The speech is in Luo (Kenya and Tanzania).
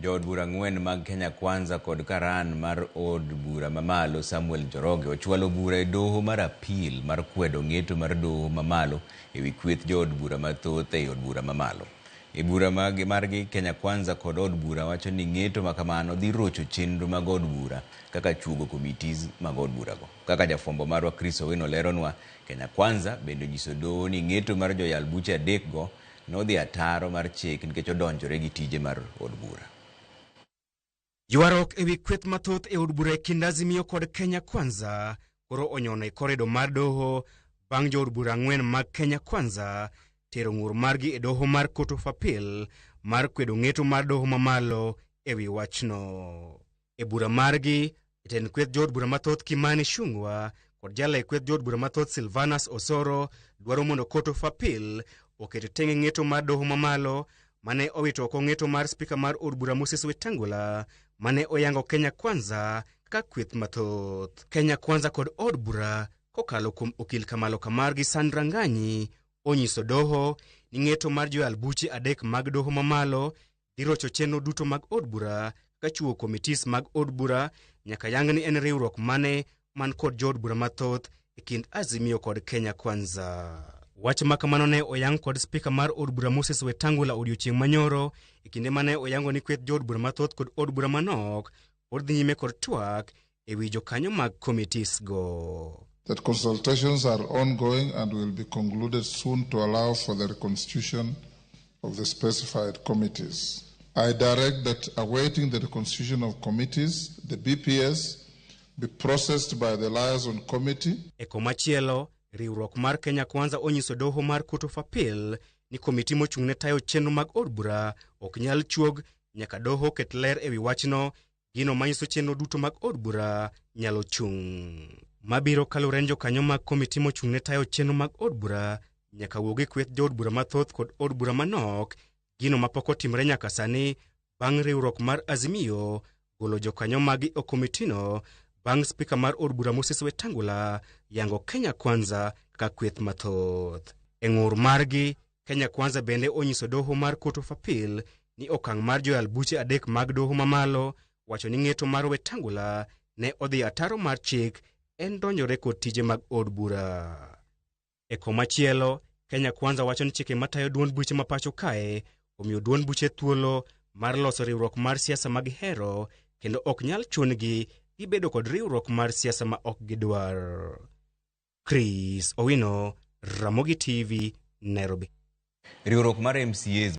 Jood bura 4 mag Kenya Kwanza kod karan mar od bura mamalo Samuel Njoroge ochwalo bura e doho mar apil mar kwedo ng'eto mar doho mamalo ewi kweth jood bura mathoth ei od bura mamalo. E bura margi Kenya Kwanza kod od bura wacho ni ng'eto makamano dhi rocho chenro mag od bura kaka chuogo committees mag od burago. Kaka jafwambo marwa Chris Owino leronwa, Kenya Kwanza bende onyiso doho ni ng'eto mar joyal buche 3 go nodhi ataro mar chik nikech odonjore gi tije mar od bura. Ywaruok ewi kweth mathoth e od bura e kind Azimio kod Kenya Kwanza koro onyono e koredo mar doho bang' jood bura 4 mag Kenya Kwanza tero ng'ur margi e doho mar Court of Appeal mar kwedo ng'eto mar doho mamalo ewi wachno. E bura margi, jatend kweth jood bura mathoth Kimani Ichung'wa kod jala e kweth jood bura mathoth Silvanus Osoro dwaro mondo Court of Appeal oket tenge ng'eto mar doho mamalo mane owito oko ng'eto mar spika mar od bura Moses Wetangula mane oyango Kenya Kwanza kaka kweth mathoth. Kenya Kwanza kod od bura kokalo kuom okil Kamalo Kamar gi Sandra Nganyi onyiso doho ni ng'eto mar joyal buche 3 mag doho mamalo dhi rocho chenro duto mag od bura kaka chiwo committees mag od bura nyaka yang ni en riwruok mane man kod jood bura mathoth e kind Azimio kod Kenya Kwanza. Wach ma kamano ne oyang kod spika mar od bura Moses Wetangula odiochieng' manyoro e kinde mane oyango ni kweth jood bura mathoth kod od bura manok pod dhi nyime kod twak ewi jokanyo mag committees go. That consultations are ongoing and will be concluded soon to allow for the reconstitution of the specified committees. I direct that awaiting the reconstitution of committees, the BPS be processed by the liaison committee. E komachielo, riwruok mar Kenya Kwanza onyiso doho mar Court of Appeal ni komiti mochung' ne tayo chenro mag od bura ok nyal chuog nyaka doho ket ler ewi wachno, gino manyiso chenro duto mag od bura nyalo chung'. Mabiro kaluwore ni jokanyo mag komiti mochung' ne tayo chenro mag od bura nyaka wuog e kweth jood bura mathoth kod od bura manok, gino mapok otimore nyaka sani bang' riwruok mar Azimio golo jokanyo magi e komitino bang' spika mar od bura Moses Wetangula yango Kenya Kwanza kaka kweth mathoth. E ng'ur margi, Kenya Kwanza bende onyiso doho mar Court of Appeal ni okang' mar joyal buche 3 mag doho mamalo wacho ni ng'eto mar Wetangula ne odhi ataro mar chik en donjore kod tije mag od bura. E komachielo, Kenya Kwanza wacho ni chike matayo duond buche ma pacho kae omiyo duond buche thuolo mar loso riwruok mar siasa ma gihero kendo ok nyal chun-gi gibedo kod riwruok mar siasa ma ok gidwar. Chris Owino, Ramogi TV, Nairobi. Riwruok mar MCAs